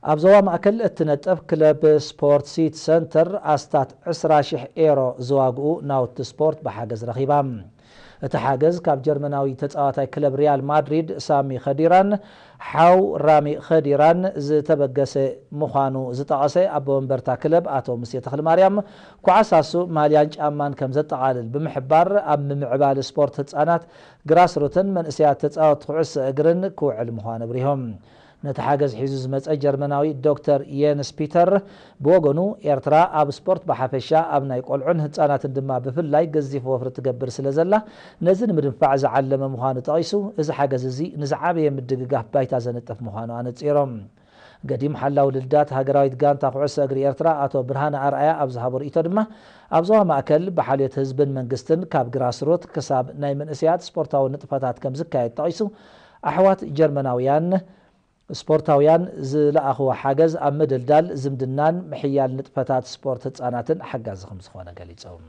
ኣብ ዞባ ማእከል እትነጥፍ ክለብ ስፖርት ሲቲ ሰንተር ኣስታት ዕስራ ሽሕ ኤሮ ዝዋግኡ ናውቲ ስፖርት ብሓገዝ ረኺባ። እቲ ሓገዝ ካብ ጀርመናዊ ተጻዋታይ ክለብ ሪያል ማድሪድ ሳሚ ኸዲራን ሓው ራሚ ኸዲራን ዝተበገሰ ምዃኑ ዝጠቐሰ ኣቦ መንበርታ ክለብ ኣቶ ሙሴ ተኽለማርያም፣ ኳዕሳሱ ማልያን ጫማን ከም ዘጠቓልል ብምሕባር፣ ኣብ ምምዕባል ስፖርት ህጻናት ግራስሩትን መንእሰያት ተጻወትቲ ኩዕሶ እግርን ክውዕል ምዃኑ ኣብሪሆም። ነቲ ሓገዝ ሒዙ ዝመጸ ጀርመናዊ ዶክተር የንስ ፒተር ብወገኑ፣ ኤርትራ ኣብ ስፖርት ብሓፈሻ፣ ኣብ ናይ ቆልዑን ህጻናትን ድማ ብፍላይ ገዚፍ ወፍሪ ትገብር ስለ ዘላ፣ ነዚ ንምድንፋዕ ዝዓለመ ምዃኑ ጠቒሱ፣ እዚ ሓገዝ እዚ ንዝዓበየ ምድግጋፍ ባይታ ዘንጥፍ ምዃኑ ኣነጺሮም። ገዲም ሓላው ልዳት ሃገራዊት ጋንታ ኩዕሶ እግሪ ኤርትራ ኣቶ ብርሃነ ኣርኣያ ኣብ ዝሃቦ ርእይቶ ድማ፣ ኣብ ዞባ ማእከል ብሓልዮት ህዝብን መንግስትን ካብ ግራስሩት ክሳብ ናይ መንእሰያት ስፖርታዊ ንጥፈታት ከም ዝካየድ ጠቒሱ፣ ኣሕዋት ጀርመናውያን ስፖርታውያን ዝለኣኽዎ ሓገዝ ኣብ ምድልዳል ዝምድናን ምሕያል ንጥፈታት ስፖርት ህጻናትን ሓጋዚ ከም ዝኾነ ገሊጾም።